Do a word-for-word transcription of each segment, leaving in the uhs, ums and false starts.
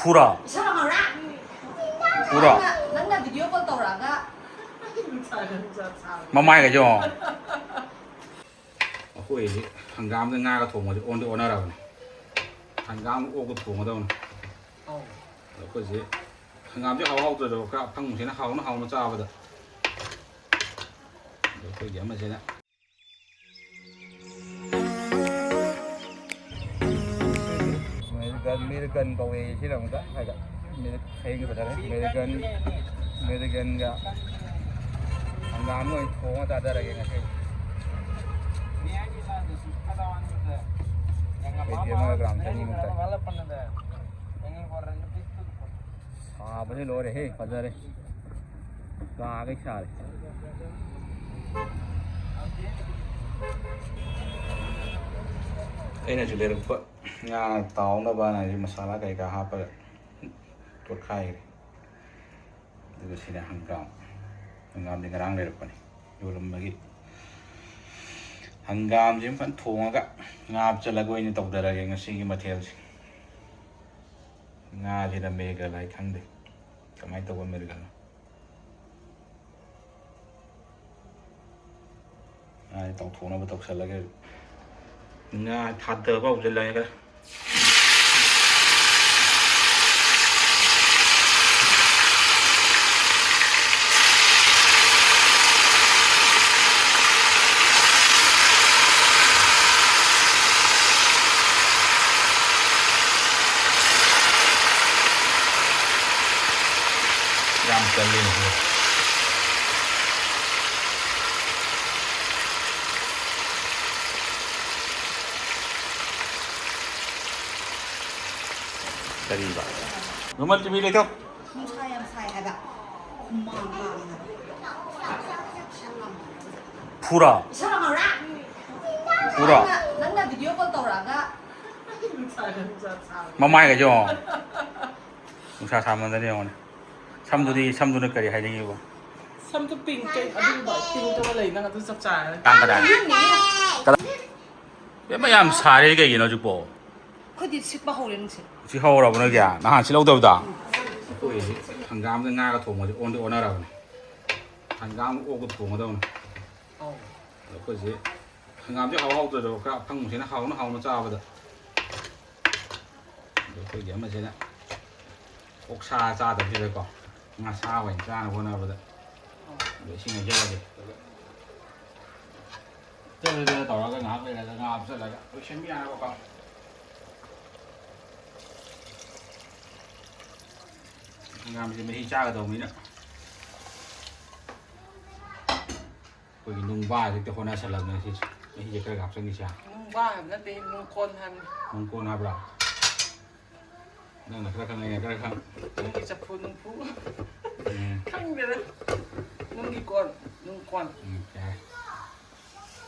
ꯐꯨꯔꯣ? ꯏꯁꯧ ꯂꯥꯡꯍꯧꯔꯥ? ꯐꯨꯔꯣ? ꯅꯪꯅ, ꯅꯪꯅ video call ꯇꯧꯔꯛꯑꯒ꯫ ꯃꯃꯥꯏꯒꯁꯦ ꯌꯦꯡꯉꯣ꯫ ꯑꯩꯈꯣꯏꯗꯤ ꯍꯪꯒꯥꯝꯒ ꯉꯥꯒ ꯊꯣꯡꯕꯁꯦ ꯑꯣꯟꯗꯤ ꯑꯣꯟꯅꯔꯕꯅꯤ꯫ ꯍꯪꯒꯥꯝ ꯑꯣꯛꯀ ꯊꯣꯡꯒꯗꯧꯅꯤ꯫ ꯑꯗꯣ ꯑꯩꯈꯣꯏꯁꯦ ꯍꯪꯒꯥꯝꯁꯦ ꯍꯥꯎ ꯍꯥꯎꯇ꯭ꯔꯁꯨ ꯈꯔ ꯑꯐꯪꯕꯁꯤꯅ ꯍꯥꯎꯅ ꯍꯥꯎꯅ ꯆꯥꯕꯗ꯫ ꯑꯗꯣ ꯑꯩꯈꯣꯏꯒꯤ ꯑꯃꯁꯤꯅ American, American ꯀꯧꯋꯦ ꯁꯤꯅ ꯑꯃꯨꯛꯀ ꯍꯥꯏꯗ꯫ American ꯐꯖꯔꯦ꯫ American, Americanꯒ ꯍꯪꯒꯥꯝꯒ ꯑꯣꯏꯅ ꯊꯣꯡꯉ ꯆꯥꯖꯔꯒꯦ ꯉꯁꯤ꯫ ꯀꯦ ꯖꯤ ꯑꯃꯒ ꯒ꯭ꯔꯥꯝ ꯆꯅꯤꯃꯨꯛ ꯇꯥꯏ꯫ ꯁꯥꯕꯁꯦ ꯂꯣꯏꯔꯦꯍꯦ, ꯐꯖꯔꯦ꯫ ꯀꯥꯒꯩ ꯁꯥꯔꯦ꯫ ꯑꯩꯅꯁꯨ ꯂꯩꯔꯛꯄ ꯉꯥ ꯇꯥꯎꯅꯕꯅ ꯍꯧꯖꯤꯛ ꯃꯁꯥꯂꯥ ꯀꯩꯀꯥ ꯍꯥꯞꯄꯒ ꯇꯣꯠꯈꯥꯏꯈ꯭ꯔꯦ꯫ ꯑꯗꯨꯒ ꯁꯤꯅ ꯍꯪꯒꯥꯝ꯫ ꯍꯪꯒꯥꯝꯗꯤ ꯉꯔꯥꯡ ꯂꯩꯔꯛꯄꯅꯤ, ꯌꯣꯜꯂꯝꯕꯒꯤ꯫ ꯍꯪꯒꯥꯝꯁꯤ ꯐꯖꯅ ꯊꯣꯡꯉꯒ ꯉꯥ ꯍꯥꯞꯆꯜꯂꯒ ꯑꯣꯏꯅ ꯇꯧꯊꯔꯒꯦ ꯉꯁꯤꯒꯤ ꯃꯊꯦꯜꯁꯦ꯫ ꯉꯥꯁꯤꯅ ꯃꯤꯔꯒꯦꯜ ꯍꯥꯏ ꯈꯪꯗꯦ, ꯀꯃꯥꯏꯅ ꯇꯧꯕ ꯃꯤꯔꯒꯦꯜꯅꯣ꯫ ꯉꯥꯁꯤ ꯇꯥꯎꯊꯣꯛꯅꯕ ꯇꯧꯁꯜꯂꯒꯦ꯫ ꯉꯥ ꯊꯥꯗꯕ ꯍꯧꯖꯤꯜꯂꯒꯦ꯫ ꯌꯥꯝ ꯀꯜꯂꯤꯅꯦ꯫ ꯀꯔꯤꯕ? ꯅꯣꯔꯃꯦꯜ ꯇꯤ ꯚꯤ ꯂꯩꯊꯧ꯫ ꯅꯨꯡꯁꯥ ꯌꯥꯝ ꯁꯥꯏ ꯍꯥꯏꯕ꯫ ꯍꯨꯃꯥꯡ ꯀꯥꯡꯉꯦ ꯍꯥꯏꯕ꯫ ꯐꯨꯔꯣ? ꯏꯁꯧ ꯂꯥꯡꯍꯧꯔꯥ? ꯐꯨꯔꯣ? ꯅꯪꯅ, ꯅꯪꯅ video call ꯇꯧꯔꯛꯑꯒ꯫ ꯃꯃꯥꯏꯒꯁꯦ ꯌꯦꯡꯉꯣ꯫ ꯅꯨꯡꯁꯥ ꯁꯥꯃꯟꯗꯅ ꯌꯦꯡꯉꯣꯅꯦ꯫ ꯁꯝꯗꯨꯗꯤ, ꯁꯝꯗꯨꯅ ꯀꯔꯤ ꯍꯥꯏꯅꯤꯡꯉꯤꯕ? ꯁꯝꯗꯨ pink ꯀꯩ-, ꯑꯗꯨꯒꯨꯝꯕ pink ꯑꯃ ꯂꯩ, ꯅꯪ ꯑꯗꯨ ꯆꯞ ꯆꯥꯔꯦ꯫ ꯇꯥꯡ ꯀꯗꯥꯏ? ꯀꯗꯥꯏ? ꯏꯕꯦꯝꯃ, ꯌꯥꯝ ꯁꯥꯔꯦ ꯀꯩꯒꯤꯅꯣ ꯍꯧꯖꯤꯛꯄꯣ? ꯑꯩꯈꯣꯏꯗꯤ ꯁꯤꯠꯄ ꯍꯧꯔꯦ ꯅꯨꯡꯁꯤꯠ꯫ ꯁꯤ ꯍꯧꯔꯕ ꯅꯣꯏꯒꯤ? ꯅꯍꯥꯟ ꯁꯤ ꯂꯧꯗꯕꯗ? ꯑꯩꯈꯣꯏꯒꯤꯗꯤ ꯍꯪꯒꯥꯝꯒ ꯉꯥꯒ ꯊꯣꯡꯕꯁꯦ ꯑꯣꯟꯗꯤ ꯑꯣꯟꯅꯔꯕꯅꯦ꯫ ꯍꯪꯒꯥꯝ ꯑꯣꯛꯀ ꯊꯣꯡꯒꯗꯧꯅꯦ꯫ ꯑꯧ꯫ ꯑꯗꯣ ꯑꯩꯈꯣꯏꯁꯦ ꯍꯪꯒꯥꯝꯁꯦ ꯍꯥꯎ ꯍꯥꯎꯇ꯭ꯔꯁꯨ ꯈꯔ ꯑꯐꯪꯕꯁꯤꯅ ꯍꯥꯎꯅ ꯍꯥꯎꯅ ꯆꯥꯕꯗ꯫ ꯑꯗꯣ ꯑꯩꯈꯣꯏꯒꯤ ꯑꯃꯁꯤꯅ ꯑꯣꯛꯁꯥ ꯆꯥꯗꯕꯁꯤꯗꯀꯣ ꯉꯥꯁꯥ ꯑꯣꯏꯅ ꯆꯥꯅꯕ ꯍꯣꯠꯅꯕꯗ꯫ ꯑꯗꯣ ꯏꯁꯤꯡ ꯍꯩꯖꯔꯒꯦ꯫ ꯆꯠꯂ ꯆꯠꯂ ꯇꯧꯔꯒ ꯉꯥꯏꯍꯥꯛ ꯂꯩꯔꯒ ꯉꯥ ꯍꯥꯞꯆꯜꯂꯒ ꯂꯣꯏꯁꯤꯟꯕ ꯌꯥꯅꯕꯀꯣ꯫ ꯍꯪꯒꯥꯝꯁꯦ ꯃꯍꯤ ꯆꯥꯒꯗꯧꯕꯅꯤꯅ ꯑꯩꯈꯣꯏꯒꯤ ꯅꯨꯡꯕꯥꯁꯦ ꯍꯦꯛꯇ ꯍꯣꯠꯅꯁꯜꯂꯕꯅꯦ ꯁꯤꯁꯦ꯫ ꯃꯍꯤꯁꯦ ꯈꯔ ꯍꯥꯞꯆꯟꯈꯤꯁꯦ꯫ ꯅꯨꯡꯕꯥ ꯍꯥꯏꯕ ꯅꯠꯇꯦ, ꯅꯨꯡꯀꯣꯟ ꯍꯥꯏꯕꯅꯤ꯫ ꯅꯨꯡꯀꯣꯟ ꯍꯥꯏꯕ꯭ꯔꯥ? ꯅꯪꯅ ꯈꯔ ꯈꯪ, ꯑꯩꯅ ꯈꯔ ꯈꯪ꯫ ꯅꯪꯒꯤ ꯆꯐꯨ ꯅꯨꯡꯐꯨ꯫ ꯎꯝ꯫ ꯈꯪꯗꯦꯗ꯫ ꯅꯨꯡꯒꯤ ꯀꯣꯟ, ꯅꯨꯡꯀꯣꯟ꯫ ꯎꯝ, ꯌꯥꯔꯦ꯫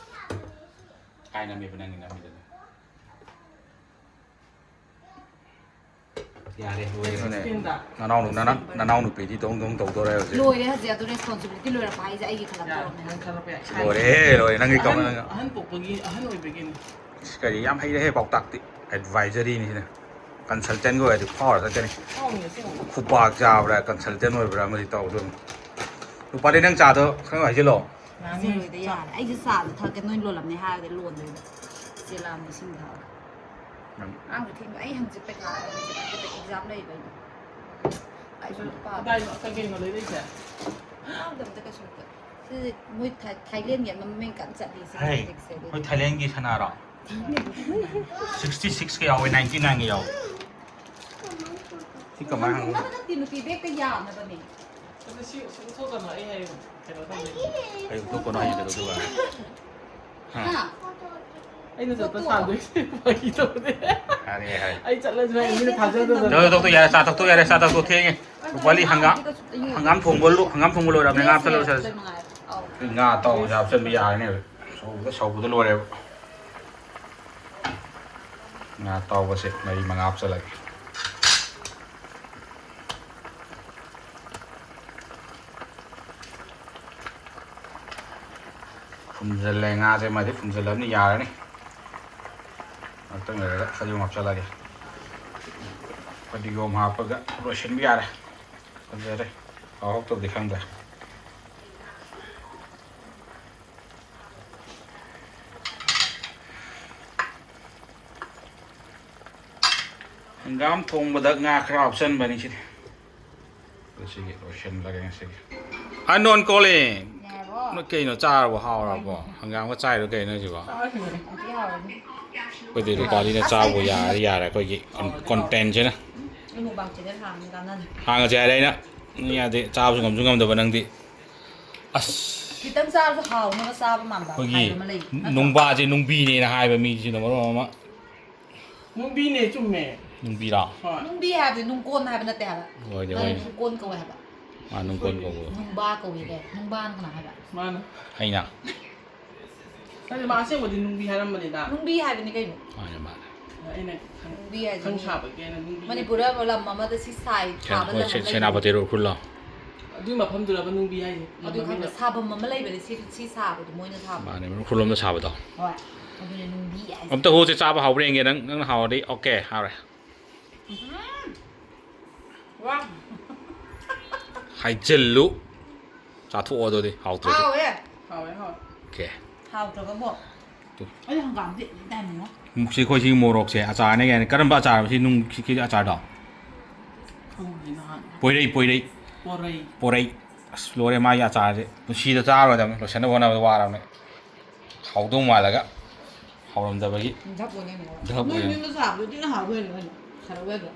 ꯀꯥꯏ ꯅꯝꯃꯤꯕ ꯅꯪꯒꯤ ꯅꯝꯃꯤꯗꯨꯅ? ꯌꯥꯔꯦ, ꯂꯣꯏꯔꯦ꯫ ꯑꯗꯨꯅꯦ꯫ ꯁꯤꯛꯁꯇꯤꯟꯗ꯫ ꯅꯅꯥꯎ-, ꯅꯅꯥꯎ-, ꯅꯅꯥꯎ ꯅꯨꯄꯤꯗꯤ ꯗꯣꯡ ꯗꯣꯡ ꯇꯧꯗꯣꯔꯦ ꯍꯧꯖꯤꯛ꯫ ꯂꯣꯏꯔꯦ ꯍꯧꯖꯤꯛ, ꯑꯗꯨ responsibility ꯂꯣꯏꯔꯛꯄ ꯍꯥꯏꯁꯦ ꯑꯩꯒꯤ ꯈꯜꯂꯛꯇꯧꯔꯕꯅꯦ ꯍꯧꯖꯤꯛ꯫ ꯈꯜꯂꯛꯄ ꯌꯥꯏ꯫ ꯂꯣꯏꯔꯦ, ꯂꯣꯏꯔꯦ, ꯅꯪꯒꯤ ꯑꯍꯟ, ꯀꯃ-, ꯑꯍꯟ ꯄꯣꯛꯄꯒꯤ, ꯑꯍꯟ ꯑꯣꯏꯕꯒꯤꯅꯤ꯫ ꯏꯁ, ꯀꯔꯤ ꯌꯥꯝ ꯍꯩꯔꯦꯍꯦ ꯄꯥꯎꯇꯥꯛꯇꯤ꯫ Advisoryꯅꯤ ꯁꯤꯅ꯫ Consultantꯒ ꯑꯣꯏꯔꯗꯤ ꯐꯥꯎꯔ ꯆꯠꯀꯅꯤ꯫ ꯐꯥꯎꯅꯤ ꯑꯁꯦꯡꯕ꯫ ꯈꯨꯄꯥꯛ ꯆꯥꯕ꯭ꯔꯥ consultant ꯑꯣꯏꯕ꯭ꯔꯥ ꯑꯃꯗꯤ ꯇꯧꯗꯣꯏꯅꯤ꯫ ꯔꯨꯄꯥꯂꯤ, ꯅꯪ ꯆꯥꯗꯣ ꯈꯔ ꯍꯥꯏꯖꯤꯜꯂꯣ꯫ ꯉꯥꯡꯉꯤ꯫ ꯁꯤ ꯂꯣꯏꯗ ꯌꯥꯔꯦ꯫ ꯑꯩꯁꯦ ꯆꯥꯗꯣ ꯊꯛꯀꯦ, ꯅꯣꯏ ꯂꯣꯜꯂꯝꯅꯦ ꯍꯥꯏꯔꯗꯤ ꯂꯣꯟꯗꯣꯏꯕ꯫ ꯆꯦ ꯂꯥꯝꯕ ꯏꯁꯤꯡ ꯊꯛꯑꯒ꯫ ꯅꯪ ꯑꯉꯥꯡꯗꯣ ꯊꯦꯡꯕ꯫ ꯑꯩ ꯍꯪꯆꯤꯠ ꯄꯩꯈꯥ ꯂꯩ, ꯍꯪꯆꯤꯠ exam ꯂꯩꯕ ꯑꯩꯗꯣ꯫ ꯂꯥꯏꯔꯤꯛꯁꯨ ꯑꯝꯇ ꯄꯥꯗꯦ꯫ ꯀꯗꯥꯏꯅꯣ ꯀꯩ ꯀꯩꯅꯣ ꯂꯩꯔꯛꯏꯁꯦ? ꯌꯥꯎꯗꯕꯗ ꯀꯩꯁꯨ ꯅꯠꯇꯦ꯫ ꯁꯤꯗꯤ ꯃꯣꯏ ꯊꯥꯏ-, ꯊꯥꯏꯂꯦꯟꯒꯤ ꯑꯃ ꯃꯃꯤꯡ ꯀꯟꯅ ꯆꯠꯂꯤ ꯁꯤ ꯍꯩ, ꯍꯧꯖꯤꯛꯁꯦ꯫ ꯃꯣꯏ ꯊꯥꯏꯂꯦꯟꯒꯤ ꯁꯅꯥꯔꯣ? Sixty sixꯀ ꯌꯥꯎꯋꯦ, ninety nineꯒ ꯌꯥꯎꯋꯦ꯫ ꯁꯤ ꯀꯃꯥꯏꯅ ꯍꯪꯉꯤ? ꯅꯠꯇꯦ, ꯅꯨꯄꯤ, ꯕꯦꯛꯇ ꯌꯥꯝꯅꯕꯅꯦ꯫ ꯑꯗꯨ ꯁꯤ, ꯁꯤ ꯎꯠꯊꯣꯛꯀꯅꯣ, ꯑꯩ ꯍꯌꯦꯡ ꯀꯩꯅꯣ ꯇꯧꯗꯣꯏꯅꯦ꯫ ꯑꯩ ꯎꯠꯊꯣꯛꯀꯅꯣ ꯍꯥꯏꯁꯦ ꯀꯩꯗꯧꯗꯣꯏꯕ? ꯍꯥ? ꯍꯥ? ꯑꯩꯅ ꯆꯠꯄ ꯐꯣꯇꯣ꯫ ꯁꯥꯗꯣꯏꯁꯦ ꯐꯥꯒꯤ ꯇꯧꯕꯅꯦ꯫ ꯌꯥꯔꯦ, ꯌꯥꯔꯦ꯫ ꯑꯩ ꯆꯠꯂꯁꯨ ꯍꯥꯏ, ꯃꯤꯅ ꯊꯥꯖꯗꯗꯅ꯫ ꯇꯧ, ꯇꯧ, ꯇꯧ, ꯌꯥꯔꯦ, ꯆꯥ ꯊꯛꯇꯣ ꯌꯥꯔꯦ, ꯆꯥ ꯊꯛꯇꯣ ꯊꯦꯡꯉꯦ꯫ ꯔꯨꯄꯥꯂꯤ, ꯍꯪꯒꯥꯝ, ꯍꯪꯒꯥꯝ ꯊꯣꯡꯕ ꯂꯣ-, ꯍꯪꯒꯥꯝ ꯊꯣꯡꯕ ꯂꯣꯏꯔꯕꯅꯦ, ꯉꯥ ꯍꯥꯞꯆꯜꯂꯣ, ꯆꯥ-, ꯉꯥ ꯑꯇꯥꯎꯕꯁꯦ ꯍꯥꯞꯆꯟꯕ ꯌꯥꯔꯅꯦꯕ꯫ ꯁꯧꯕꯗ, ꯁꯧꯕꯗ ꯂꯣꯏꯔꯦꯕ꯫ ꯉꯥ ꯑꯇꯥꯎꯕꯁꯦ ꯃꯔꯤ ꯃꯉꯥ ꯍꯥꯞꯆꯜꯂꯒꯦ꯫ ꯐꯨꯝꯖꯜꯂꯦ, ꯉꯥꯁꯦ ꯃꯥꯗꯤ ꯐꯨꯝꯖꯜꯂꯕꯅꯤ, ꯌꯥꯔꯅꯤ꯫ ꯉꯥꯛꯇꯪ ꯂꯩꯔꯒ ꯐꯗꯤꯒꯣꯝ ꯍꯥꯞꯆꯤꯜꯂꯒꯦ꯫ ꯐꯗꯤꯒꯣꯝ ꯍꯥꯞꯄꯒ ꯂꯣꯏꯁꯤꯟꯕ ꯌꯥꯔꯦ꯫ ꯐꯖꯔꯦ꯫ ꯍꯥꯎ ꯍꯥꯎꯇꯕꯗꯤ ꯈꯪꯗ꯭ꯔꯦ꯫ ꯍꯪꯒꯥꯝ ꯊꯣꯡꯕꯗ ꯉꯥ ꯈꯔ ꯍꯥꯞꯆꯟꯕꯅꯤ ꯁꯤꯗꯤ꯫ ꯁꯤꯒꯤ ꯂꯣꯏꯁꯤꯜꯂꯒꯦ ꯉꯁꯤꯒꯤ꯫ Unknown calling꯫ ꯌꯥꯔꯕꯣ? ꯅꯣꯏ ꯀꯩꯅꯣ ꯆꯥꯔꯕꯣ? ꯍꯥꯎꯔꯕꯣ? ꯍꯪꯒꯥꯝꯒ ꯆꯥꯏꯔꯣ ꯀꯩꯅꯣ ꯍꯥꯏꯁꯤꯕꯣ? ꯆꯥꯔꯁꯤꯅꯦ꯫ ꯑꯗꯨꯗꯤ ꯍꯥꯎꯔꯅꯤ꯫ ꯑꯩꯈꯣꯏꯗꯤ ꯑꯁ, ꯂꯨꯄꯥꯂꯤꯅ ꯑꯩ ꯆꯥꯕꯕꯨ ꯌꯥꯔꯗꯤ ꯌꯥꯔꯦ ꯑꯩꯈꯣꯏꯒꯤ con-, content ꯁꯤꯅ꯫ ꯑꯩ mukbang channel ꯍꯥꯡꯉꯤ ꯀꯥꯟꯅꯅꯤ꯫ ꯍꯥꯡꯉꯁꯦ ꯍꯥꯏꯔꯦ ꯑꯩꯅ꯫ ꯌꯥꯗꯦ, ꯆꯥꯕꯁꯨ ꯉꯝꯁꯨ ꯉꯝꯗꯕ ꯅꯪꯗꯤ꯫ ꯑꯁ꯫ ꯈꯤꯇꯪ ꯆꯥꯔꯁꯨ ꯍꯥꯎꯅꯕ ꯆꯥꯕ ꯃꯥꯟꯕ ꯑꯩꯈꯣꯏꯒꯤ ꯍꯥꯏꯕ ꯑꯃ ꯂꯩ, ꯅꯠꯇ꯭ꯔꯣ? ꯅꯨꯡꯕꯥꯁꯦ ꯅꯨꯡꯕꯤꯅꯦꯅ ꯍꯥꯏꯕ ꯃꯤꯁꯤꯅ ꯃꯔꯣꯟ ꯑꯃ꯫ ꯅꯨꯡꯕꯤꯅꯦ, ꯆꯨꯝꯃꯦ꯫ ꯅꯨꯡꯕꯤꯔꯣ? ꯍꯣꯏ꯫ ꯅꯨꯡꯕꯤ ꯍꯥꯏꯕꯗꯤ ꯅꯨꯡꯀꯣꯟ ꯍꯥꯏꯕ ꯅꯠꯇꯦ ꯍꯥꯏꯕ꯫ ꯍꯣꯏꯅꯦ, ꯃꯥꯅ ꯍꯣꯏꯅꯦ꯫ ꯅꯨꯡꯀꯣꯟ ꯀꯧꯋꯦ ꯍꯥꯏꯕ꯫ ꯃꯥ ꯅꯨꯡꯀꯣꯟ ꯀꯧꯕ꯫ ꯅꯨꯡꯕꯥ ꯀꯧꯋꯦ ꯀꯥꯏ꯫ ꯅꯨꯡꯕꯥꯅ ꯀꯅꯥ ꯍꯥꯏꯕ? ꯃꯥꯅ꯫ ꯑꯩꯅ꯫ ꯅꯠꯇꯦ, ꯃꯥ ꯑꯁꯦꯡꯕꯗꯤ ꯅꯨꯡꯕꯤ ꯍꯥꯏꯔꯝꯕꯅꯤꯗ꯫ ꯅꯨꯡꯕꯤ ꯍꯥꯏꯕꯅꯤ ꯀꯩꯅꯣ꯫ ꯃꯥꯅꯦ, ꯃꯥꯅꯦ꯫ ꯑꯩꯅ ꯈꯪ-, ꯅꯨꯡꯕꯤ ꯍꯥꯏꯁꯦ ꯈꯪ ꯃꯤ ꯁꯥꯕꯒꯤ ꯑꯩꯅ ꯅꯨꯡꯕꯤ ꯃꯅꯤꯄꯨꯔꯗ ꯂꯝ ꯑꯃꯗ ꯁꯤ ꯁꯥꯏ, ꯁꯦ-, ꯁꯥꯕ ꯍꯣꯏ, ꯂꯝ ꯁꯦ-, ꯑꯃ ꯂꯩꯕꯅꯦ꯫ ꯁꯦꯅꯥꯄꯇꯤꯔꯣ ꯎꯈ꯭ꯔꯨꯜꯂꯣ? ꯑꯗꯨꯏ ꯃꯐꯝꯗꯨꯔꯕ ꯅꯨꯡꯕꯤ ꯍꯥꯏꯁꯦ? ꯑꯗꯨ ꯈꯪꯗꯦ, ꯁꯥꯐꯝ ꯑꯃ ꯂꯩꯕꯅꯦ, ꯁꯤ, ꯁꯤ ꯁꯥꯕꯗꯣ ꯃꯣꯏꯅ ꯁꯥꯕꯗꯣ꯫ ꯃꯥꯅꯦ, ꯎꯈ꯭ꯔꯨꯜꯂꯣꯝꯗ ꯁꯥꯕꯗꯣ꯫ ꯍꯣꯏ, ꯑꯗꯨꯅꯦ ꯅꯨꯡꯕꯤ ꯍꯥꯏꯁꯦ꯫ ꯑꯝꯇ ꯍꯨꯁꯦ, ꯆꯥꯕ ꯍꯥꯎꯕ꯭ꯔꯥ ꯌꯦꯡꯒꯦ, ꯅꯪ, ꯅꯪꯅ ꯍꯥꯎꯔꯗꯤ ꯑꯣꯀꯦ, ꯍꯥꯎꯔꯦ꯫ ꯎꯝ꯫ ꯋꯥ꯫ ꯍꯥꯏꯖꯤꯜꯂꯨ꯫ ꯆꯥꯊꯣꯛꯑꯣ ꯑꯗꯨꯗꯤ, ꯍꯥꯎꯇ꯭ꯔꯁꯨ꯫ ꯍꯥꯎꯋꯦ꯫ ꯍꯥꯎꯋꯦ, ꯍꯥꯎꯋꯦ꯫ ꯑꯣꯀꯦ꯫ ꯍꯥꯎꯇ꯭ꯔꯒꯕꯨ꯫ ꯇꯨ꯫ ꯑꯩ ꯍꯪꯒꯥꯝꯗꯤ ꯑꯗꯨꯝ ꯇꯥꯏꯅꯤꯡꯉꯣ꯫ ꯁꯤ ꯑꯩꯈꯣꯏ ꯁꯤꯒꯤ ꯃꯣꯔꯣꯛꯁꯦ ꯑꯆꯥꯔꯅꯦ ꯀꯥꯏꯅ꯫ ꯀꯔꯝꯕ ꯑꯆꯥꯔꯅꯣ ꯁꯤ? ꯅꯨꯡ-, ꯁꯤ, ꯁꯤ ꯑꯆꯥꯔꯗꯣ? ꯈꯪꯗꯦ ꯅꯍꯥꯟ꯫ ꯄꯣꯏꯔꯩ, ꯄꯣꯏꯔꯩ꯫ ꯄꯣꯔꯩ꯫ ꯄꯣꯔꯩ꯫ ꯑꯁ, ꯂꯣꯏꯔꯦ, ꯃꯥꯒꯤ ꯑꯆꯥꯔꯁꯦ꯫ ꯄꯨꯟꯁꯤꯗ ꯆꯥꯔꯣꯏꯗꯕꯅꯤ꯫ ꯂꯣꯏꯁꯟꯅꯕ ꯍꯣꯠꯅꯕꯗ ꯋꯥꯔꯕꯅꯦ꯫ ꯍꯥꯎꯗꯧ ꯃꯥꯜꯂꯒ ꯍꯥꯎꯔꯝꯗꯕꯒꯤ ꯙꯞ ꯑꯣꯏꯅ ꯙꯞ ꯅꯣꯏ ꯑꯣꯏꯅ꯫ ꯌꯨꯝꯗ ꯆꯥꯕꯗꯨꯗꯤ ꯍꯥꯎꯕ ꯍꯦꯜꯂꯤ ꯀꯩꯅꯣ꯫ ꯈꯔ ꯑꯣꯏꯕ꯫